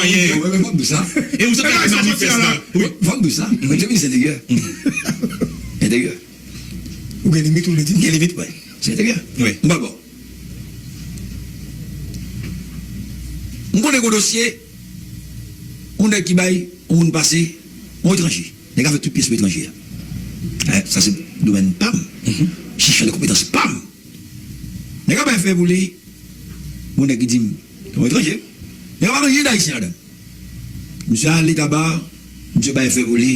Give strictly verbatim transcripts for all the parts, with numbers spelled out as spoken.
Wi, wi, wi, fò m di sa. E ou sot la manifeste. Wi, fò m di sa. Mwen, se minis enteryè. Enteryè. Ou gen limit, ou vle di? Gen limit, wi. Se enteryè. Wi. M pa bò. M konnen gon dosye, yon nèg ki bay, yon moun pase, yon etranje. Nèg la fè tout pyès pou etranje a. Eh, sa se domèn pa m. Se chan de konpetans pa m. Nèg la bay fè pou li, yon nèg ki di m, se yon etranje. Nèg la pa gen anyen dayisyen ladan. Misye ale Taba, misye bay fè pou li,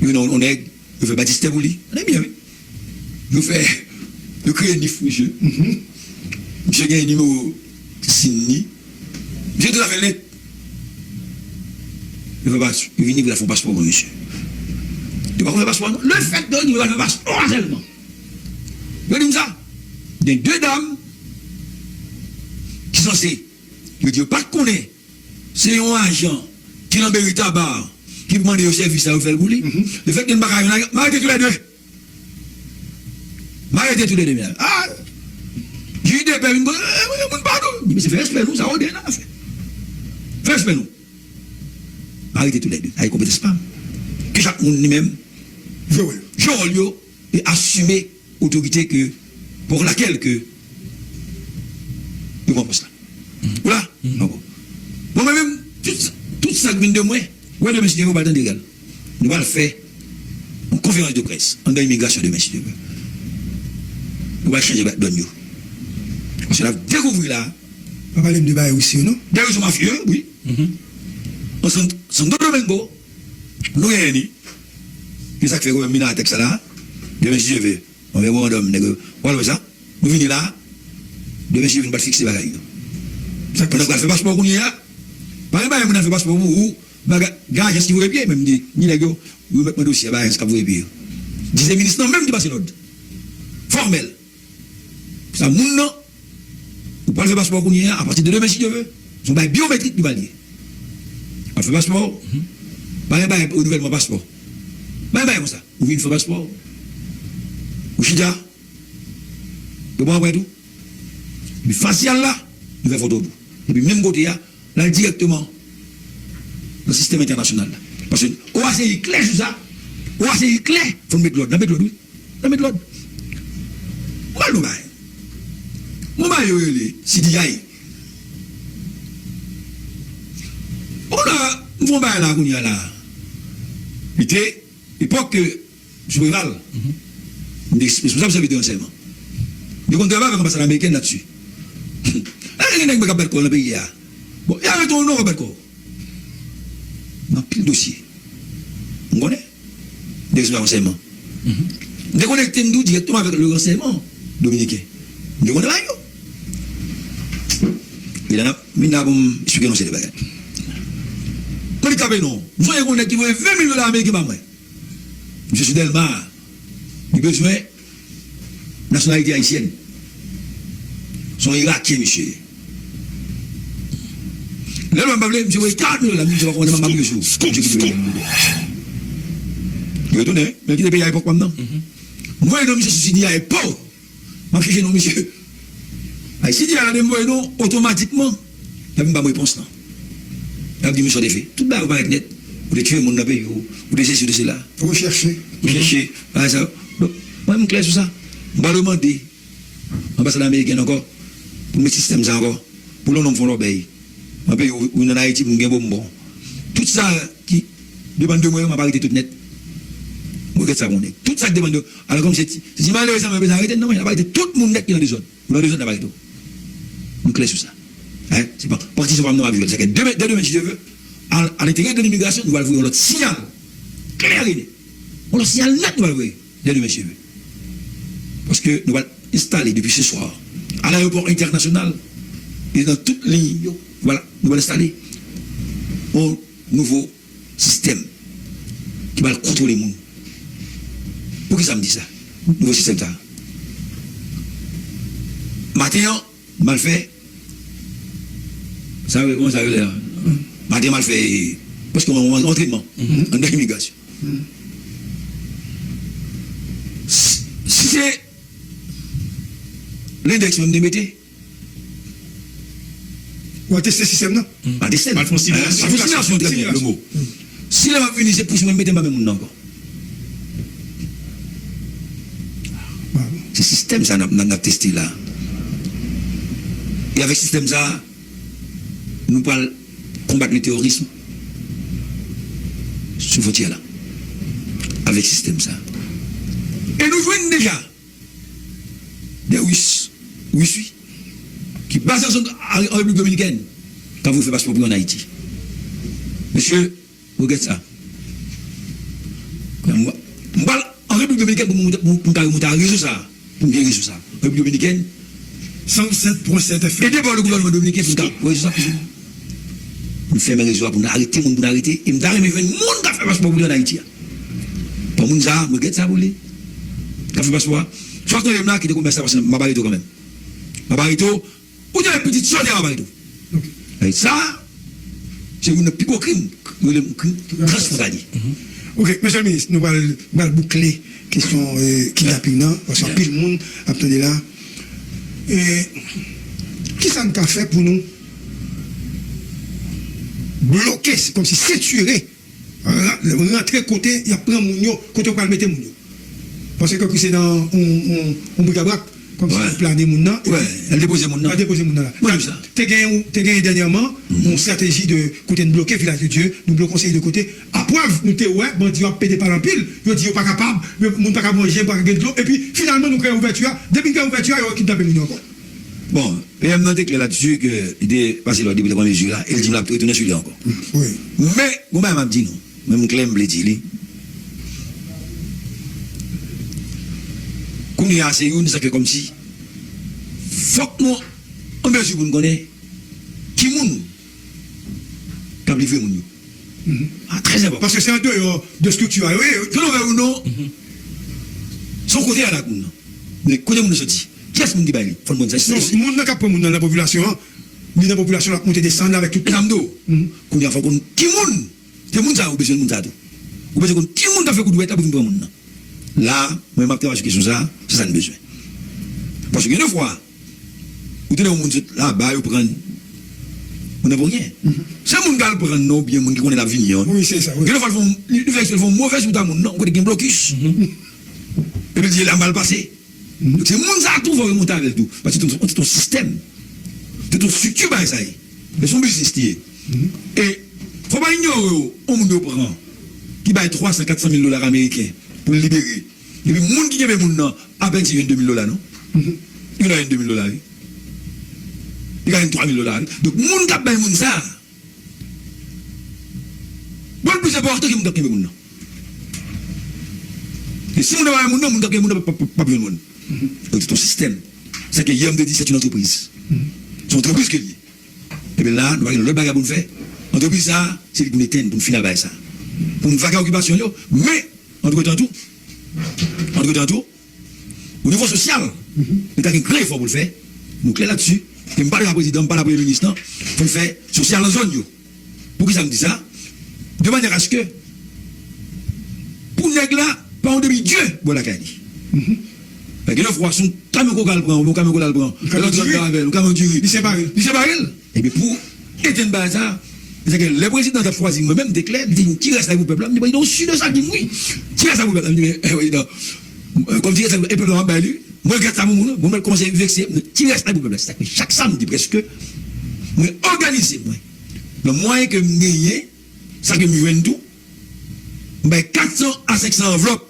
yon, yon nèg, yo fè batistè pou li. Tande byen, wi. Yo fè, yo kreye nif pou misye. Misye gen nimewo sim li. Misye tout afè nèt. Yo fè pas, yo vini pou yo fè yon paspò pou misye. Yo pa konn fè paspò, non. Lefètke yo di yo pral fè paspò a sèlman. Yo di m sa. Gen de dam ki sanse, yo di yo pa t konnen se yon ajan ki nan meri Taba ki mande yo sèvis la, yo fè l pou li. Lefètke m pa ka jwenn ajan, m arete toulède. M arete toulède, men. Ah! Jij de pè vin poze, eh, eh, moun pa nou. Di, mesye, fè respè nou, sa w gen la fè. Fè respè nou. M arete toulède. Sa e konpetans pa m. Ke chak moun li menm jwe wòl yo e asime otorite ke, pour laquelle ke yo pran pòs la. Ou la? Bon. Bon, mwen menm, tout, tout sa k vin de mwen, wè demen si Dye vle, ou pral tande l. Nou pral fè yon konferans de près anndan imigrasyon demen si Dye vle. Nou pral chanje dòn yo. Paske n ap dekouvri la. Pa pale m de bagay ris yo, non? De ris yo mafye, wi. An San-, Santo Domingo, nou genyen li. Se sa k fè yo menm vin ak tèks sa la. Demen si Dye vle. Yon memorandòm, nèg yo. W al wè sa. Nou vini la. Demen si Dye vle, nou pral fikse bagay yo. Sa k pase? Pandan w pral fè paspò kounye a, pa gen bagay moun al fè paspò pou ou, bagay, gen ajans ki voye pye, men m di, ni nèg yo, yo mèt mwen dosye a, bay ajans k ap voye pye yo. Di se minis lan menm ki pase lòd fòmèl. Sa moun nan, ou pral fè paspò kounye a, apati de demen si Dye vle, se yon bagay byometrik li pral ye. W al fè paspò, pa gen bagay renouvèlman paspò. Pa gen bagay konsa. Ou vin fè paspò, ou chita, yo pran anprent ou. Epi fasyal la, yo fè foto w tou. Epi menm kote a, l al dirèkteman nan sistèm entènasyonal la. Paske O A C I klè sou sa. O A C I klè, fò n met lòd. N ap met lòd, wi. N ap met lòd. M pral di w bagay. Gon bagay yo rele C D I. Bon, la, m fè yon bagay la kounye a la. Li te epòk ke Sou Preval. M te responsab sèvis de ransèyman. Yo konn travay avèk anbasad amerikèn ladsi. Lè gen nèg k ap bat kò nan peyi a. Bon, y arete w non, w ap bat kò. Nan anpil dosye. M konnen. M te responsab ransèyman. M te konekte m tou dirèkteman avèk le ransèyman dominiken. M te konnen bagay yo. E la n ap vin la pou m eksplike nou seri de bagay. Kote k tape non? M sonje gen yon nèg ki voye ven mil dola ameriken ba mwen. Misye sou Dèlma. Li bezwen nasyonalite ayisyèn. Se yon Irakyen, misye. Lè lwen m pa vle, misye voye karant mil dola, misye pa konn m ap mande sou. Misye kite peyi a. Li retounen, wi. Men kite peyi a epòk pa m nan. M voye non misye sou C D I a epòk. M ap chèche non misye. Ay, si di a gade m voye non, otomatikman, y ap vin ban m repons lan. Y ap di m sa w te fè. Tout bagay ou parèt nèt. Ou te tiye moun nan peyi w, ou te sesi, ou te sela. Rechèche. Rechèche, bagay sa yo. Donk, mwen, m klè sou sa. M pa dwe mande anbasad ameriken ankò pou l met sistèm sa ankò. Pou l yon nonm fè yon lòbèy. Nan peyi w, ou nan Ayiti, pou m gen bonbon. Tout sa ki depann de mwen yo, m ap arete tout nèt. M regrèt sa pou nèg. Tout sa ki depann de, alò kòm se ti, se ti malere sa mwen bezwen arete, non, mwen, m ap arete tout moun nèt ki nan dezòd. Ou nan dezòd, n ap arete w. Nou klè sou sa. Hein? Se pa, pa kondisyon pa m nan m ap jwe. Sa ke demen, dè demen, si Dye vle, à, à l'intérieur de l'immigration, nou pral voye yon lòt siyal. Klè e nèt. Yon lòt siyal nèt nou pral voye. Dè demen, si Dye vle. Paske nou pral enstale depi se swa, à l'aéroport international, e nan tout liy yo, vwala, nou pral enstale yon nouvo sistèm ki pral kontwole moun. Poukisa m di sa? Nouvo sistèm sa. Maten an, m al fè, sa yo, kòman sa yo rele a? Maten an, m al fè, prèske yon, yon antrenman anndan imigrasyon. Si, si se lendèks mwen m te mete, Pou al teste sistèm nan. Al teste l. Al fè yon similasyon. Al fè yon similasyon, trè byen, le mo. Si lè m ap vini, se plis mwen m mete m pa menm moun nan ankò. Se sistèm sa n ap, n ap, n ap teste la. E avèk sistèm sa, nou pral konbat le terorism sou fwontyè la. Avèk sistèm sa. E nou jwenn deja de Ris, Risi, ki baze an, an, an Repiblik Dominikèn, k ap vin fè paspò pou yo ann Ayiti. Mesye, regrèt sa. M, m pral an Repiblik Dominikèn pou m, pou, pou m ka remonte a rezo sa, pou m gen rezo sa. Repiblik Dominikèn, san sèt pwen sèt F M. Ede bò le gouvènman dominiken pou m ka rezo sa pou nou. Pou n fèmen rezo a, pou n arete moun, pou n arete. E m ta renmen jwenn moun k ap fè paspò pou li ann Ayiti a. Bon, moun sa, m regrèt sa pou li. K ap fè paspò a. Swa tande m la, kite komès la, paske m ap arete w kanmenm. M ap arete w. Ou te pitit sòtè a, m ap arete w. E sa, se youn nan pi gwo krim, yo rele krim transfwontalye. Ok, mesye minis, nou pral, pral boukle kesyon, euh, kidnaping nan, paske anpil moun ap tande la. E kisa n ka fè pou nou bloke, se kòmsi sentire, ra-, rantre kote y ap pran moun yo, kote yo pral mete moun yo? Paske kòmsi se nan yon, yon, yon brikabrak, kòmsi y ap plane moun nan, epi y ap depoze moun nan la. Te gen, te gen dènyèman yon strateji de kote n bloke Vilaj de Dye, nou bloke yon seri de kote. Aprèv, nou te wè bandi yo ap pede pale anpil, yo di yo pa kapab, yo, moun pa ka manje, pa ka gen dlo, epi finalman nou kreye ouvèti a. Depi n kreye ouvèti a, yo kidnape moun yo ankò. Bon, P M nan te klè ladsi ke li te pase lòd li pou te pran mezi la, e l di m l ap retounen sou li ankò. Men, gon bagay m ap di nou, men m klè, m vle di li. Kounye a, se youn sa ke kòmsi, fòk nou an mezi pou n konnen ki moun k ap livre moun yo. A, trè enpòtan. Paske se andeyò de estrikti a yo ye. Ke nou vle ou non, se yon kote y al ak moun nan. Men kote moun nan soti? Kiyès moun ki bay li? Fò n konn sa. Non, moun nan k ap pran moun nan nan popilasyon an, li nan popilasyon, l ap monte desann avèk tout. E sa m di w, kounye a fò w konn ki moun. Se moun sa yo, ou bezwen moun sa tou. Ou bezwen konn ki moun k ap fè kou dwèt la pou vin pran moun nan. La, mwen, m ap travay sou kesyon sa, se sa n bezwen. Paske gen de fwa, ou tande yon moun sot laba, yo pran l, moun nan pou anyen. Se moun k al pran nan, oubyen moun ki konnen l ap vini an. Wi, se sa, wi. Gen de fwa, l fè yon, li, li fè eksprè, l fè yon movèz wout a moun nan, yon kote gen blokis. Epi l di, la mal pase. Donk, se moun sa a tou fò w remonte avè l tou. Paske se yon, se yon sistèm. Se yon estrikti bagay sa ye. Men se yon biznis li ye. E fò w pa inyore yon moun yo pran, ki bay twa san, kat san mil dola ameriken pou l libere. Epi moun ki kenbe moun nan, apèn si jwenn de mil dola, non? Li ka jwenn de mil dola, wi. Li ka jwenn twa mil dola, wi. Donk, moun k ap bay moun sa a, bon, l plis enpòtan ke moun k ap kenbe moun nan. E si moun nan pa jwenn moun nan, moun k ap kenbe moun nan p ap, p ap, p ap jwenn moun. Donk, se yon sistèm. Sa ke yè m te di, se yon antrepriz. Se yon antrepriz ke l ye. Epi la, nou pa gen lòt bagay pou n fè. Antrepriz sa a, se li pou n etenn, pou n fini ak bagay sa a. Pou n vake okipasyon yo, men, antretan tou, antretan tou, o nivo sosyal, nou ta gen gran efò pou n fè. Nou klè ladsi. E m pale a prezidan, m pale a premye minis lan, pou n fè sosyal nan zòn yo. Poukisa m di sa? De manyè aske, pou nèg la, pa yon demi dye bò lakay li. Paske gen de fwa, se yon kamyon koka l pran, yon kamyon kola l pran. Yon kamyon diri. Yon kamyon diri. Li separe l. Li separe l. Epi pou etenn bagay sa, se ke lè prezidan t ap chwazi mwen menm, m te klè, m te di, "Ki rès la pou pèp la?" M te di, "Ou si de sa?" Li di m, "Wi." "Ki rès la pou pèp la?" M di, "Men, eh, prezidan, kòm ki rès la pou pèp la, m ap bay li." Mwen regrèt sa, moun, moun mwen kòmanse vekse m. "Ki rès la pou pèp la?" Se sa k fè chak samdi, prèske, mwen òganize mwen, nan mwayen ke m genyen, sa ke m jwenn tou, m bay kat san a senk san anvlòp.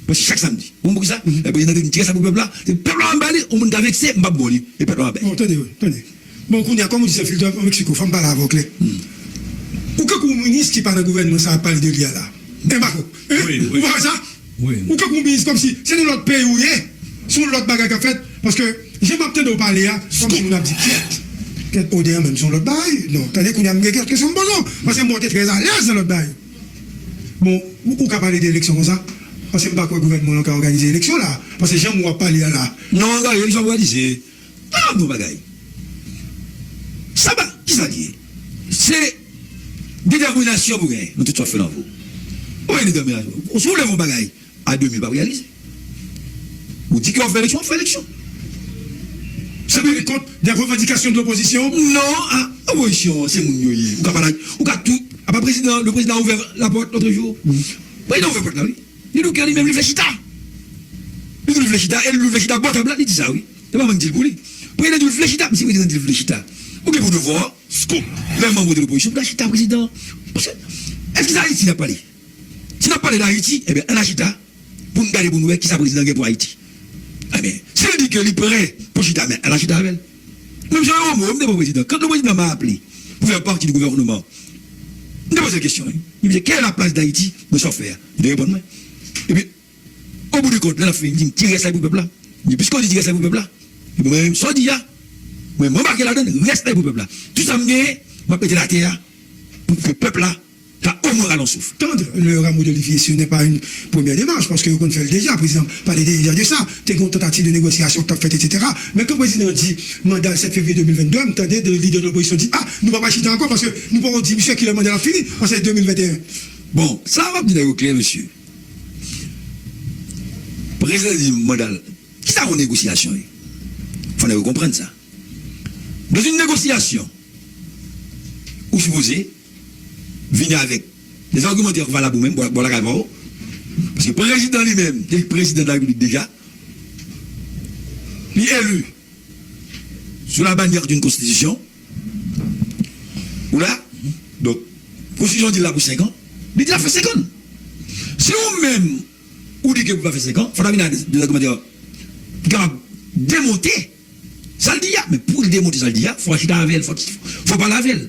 Prèske chak samdi. Ou konn poukisa? Lè prezidan te di m, "Ki rès la pou pèp la?" Se pèp la m ap ba li, yon moun ka vekse, m p ap ba w li. E pèp la m ap bay. Bon, tande, wi, tande. Bon, kounye a, kòm ou di se filtè Meksiko, fò m pale avè w klè. Ou kankou yon minis ki pa nan gouvènman sa a ap pale de li a la. Enbako. Wi, wi. Ou pa wè sa? Wi. Ou kankou yon minis kòmsi se nan lòt peyi ou ye, se yon lòt bagay k ap fèt. Paske, jan m ap tande w pale a, kòmsi moun ap di, "Kyèt, kyèt, Odè an menm, se yon lòt bagay." Non, tande kounye a, m gen kèk kesyon m poze w. Paske m wè w te trè alèz nan lòt bagay. Bon, ou, ou ka pale de eleksyon konsa? Paske m pa kwè gouvènman an ka òganize eleksyon la. Paske jan w ap pale a la. Non, gade, eleksyon òganize. Ah, bon bagay. Sa pa, ki sa l ye? Se detèminasyon pou genyen nan tout sa w ap fè nan vi w. Ou pa gen detèminasyon. Si w leve yon bagay a demi, l p ap reyalize. Ou di ke w ap fè eleksyon, w ap fè eleksyon. Sa pa kont de revandikasyon de lopozisyon? Non, ah, Opozisyon an, se moun yo ye. Ou ka pale, ou ka tou. Apa prezidan, le prezidan a ouvè lapòt lòt jou. Prezidan ouvè pòt la, wi. Li di ke li menm, li vle chita. Li di li vle chita, e li vle chita bò tab la, li di sa, wi. Se pa mwen ki di l pou li. Prezidan di l vle chita, men si prezidan di l vle chita, ou gen pou devwa, scoop, lè manm de lopozisyon, pou ta chita prezidan. Paske, èske se Ayiti n ap pale? Si n ap pale d Ayiti, ebyen, ann a chita, pou n gade pou n wè kisa prezidan gen pou Ayiti. Ebyen, si l di ke li prè pou chita, men ann a chita avè l. Menm jan Romeo, m te pran prezidan. Kan le prezidan m'a appelé pour faire partie du gouvernement, m te poze l kesyon, wi. Li di, quelle est la place d'Haïti dans ce affaire? Li te reponn mwen. Epi, au bout du compte, lè l ap fini, li di m, ki rès la pou pèp la? Li di, puisque w di ki rès la pou pèp la, epi mwen menm, sa w di a, mwen, m anbake ladan l, rès la pou pèp la. Tout sa m genyen, m ap mete l atè a, pou ke pèp la ka omwen rale yon souf. Tande, le rameau de Olivier, ce n'est pas une première démarche, paske yo konn fè l deja. Prezidan pale deja de sa. Te gen yon tantativ de negosyasyon k t ap fèt, et cetera. Men kan prezidan di manda sèt fevriye de mil vennde, m tande de lidè de lopozisyon di, ah, nou pa pral chita ankò, paske nou poko di misye kilè manda l ap fini, paske de mil venteyen. Bon, sa m ap di nèg yo klè, mesye. Prezidan di manda l. Kisa yon negosyasyon ye? Fò nèg yo konprann sa. Dans une négociation, ou sipoze vini avèk des argumentaires valables ou menm, bò, bò lakay pa w. Paske prezidan li menm, li prezidan de la repiblik deja. Li eli sous la bannière d'une constitution. Ou la? Donk, konstitisyon di l la pou senk an. Li di l ap fè senk an. Si ou menm, ou di ke pou l pa fè senk an, fò ta vin ak de, de argumentaires ki kapab demonte sa l di a. Men pou l demonte sa l di a, fò w chita avè l, fò, fò w pale avè l.